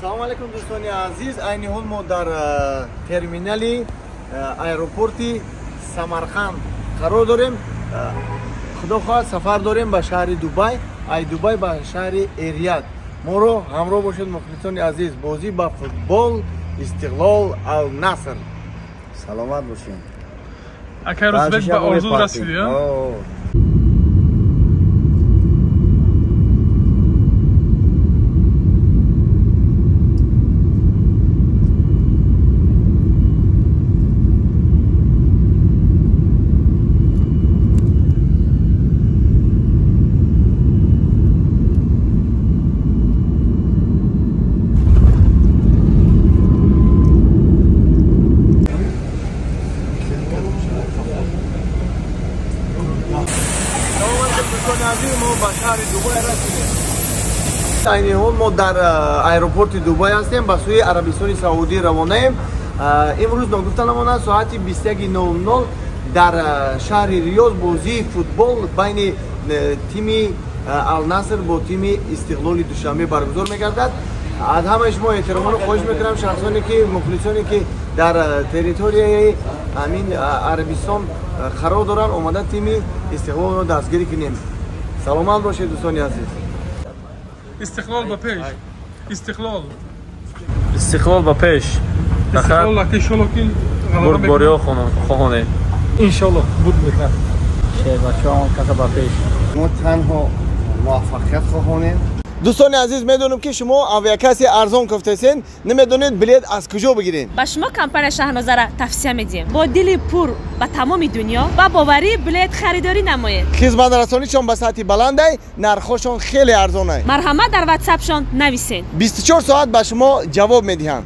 Салом алейкум, дӯстони азиз. Айни ҳол мо дар терминали аэропорти Самарқанд қарор дорем. Худо хоҳад, сафар дорем ба шаҳри Дубай, ай Дубай ба шаҳри Эрияд. Моро ҳамроҳ бошед, мухлисони азиз. Бозӣ ба футбол Истиқлол Ал-Наср. Саломат бошед. Акай Рӯзбек, ба орзу расидӣ? Айни ҳол мо дар аэропорти Дубай ҳастем, ба сӯи Арабистони Саудӣ равонаем. Имрӯз ногуфта намонад, соати 21:00 дар шаҳри Риёз бозии футбол байни тими Ал-Наср бо тими Истиқлоли Душанбе баргузор мегардад. Аз ҳамаи шумо эҳтиромона хоҳиш мекунам, шахсоне ки, мухлисоне ки дар территорияи ҳамин Арабистон қарор доранд, омада тими Истиқлолро дастгирӣ кунем. Саломат бошед, дӯстони азиз. Истиқлол ба пеш, Истиқлол, Истиқлол ба пеш. Истиқлол, иншолло ки бурдбориҳо хоҳонем. Иншолло бурд мекунад. Шербачаҳо каса ба пеш. Мо танҳо муваффақият хоҳонем. Дӯстони азиз, медонам ки шумо авиакасси арзон кофтесен, намедонед билет аз куҷо бигиред. Ба шумо компания Шаҳнозара тавсия медиҳем. Бо дили пур ба тамоми дунё ба боварӣ билет харидорӣ намоед. Хизматрасонишон ба сатҳи баландай, нархҳошон хеле арзонай. Марҳамат, дар ватсапшон нависед. 24 соат ба шумо ҷавоб медиҳанд.